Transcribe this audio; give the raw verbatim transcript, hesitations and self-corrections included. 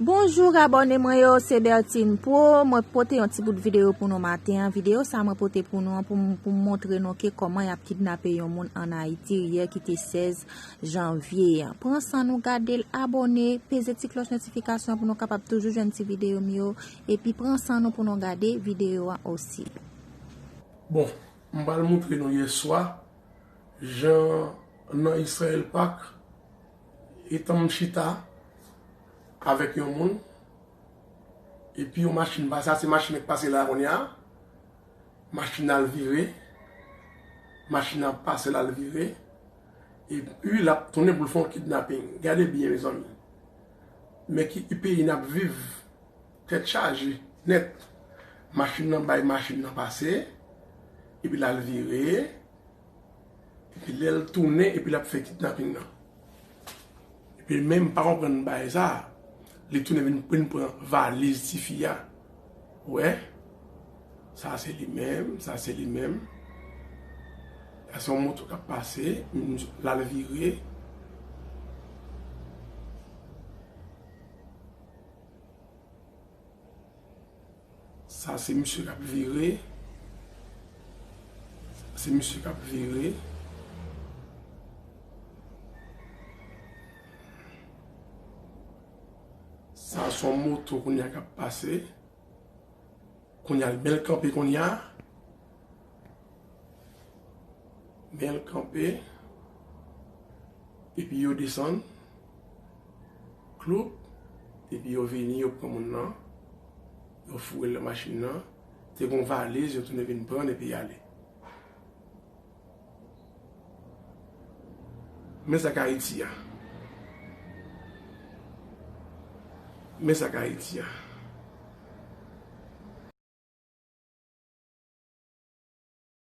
Bonjou abòne mwen yo, se Bertine Pro. Mwen pote yon ti bout videyo pou nou maten an. Videyo sa mwen pote pou nou an pou m, pou m montre nou ke kòman y ap kidnape yon moun ann Ayiti yè ki te sèz janvye an. Pran san nou gade l, abòne, peze ti klòch notifikasyon pou nou kapab toujou jwenn ti videyo m yo. Epi pran san nou pou nou gade videyo an osi. Bon, m pral montre nou yè swa jan nan Israel Park, etan m chita avèk yon moun, epi yon machin pase, sa se machin nan k pase la kounye a, machin nan al vire, machin nan ap pase l al vire, epi l ap tounen pou l fè yon kidnaping. Gade byen, mezanmi. Men ki peyi n ap viv, tèt chaje, nèt. Machin nan bay machin nan pase, epi l al vire, epi lè l tounen, epi l ap fè kidnaping nan. Epi menm pa konprann bagay sa, li tounen vin, vin pran valiz tifi a. Ou wè? Sa se li menm, sa se li menm. Sa se yon moto k ap pase, l al vire. Sa se misye k ap vire. Sa se misye k ap vire. Sa se yon moto kounye a k ap pase. Kounye a l bèl kanpe kounye a. Men l kanpe, epi yo desann, kloup, epi yo vini, yo pran moun nan, yo foure l nan machin nan, te gen yon valiz, yo tounen vin pran l epi y ale. Men sa k Ayiti a. Men sa k Ayiti a.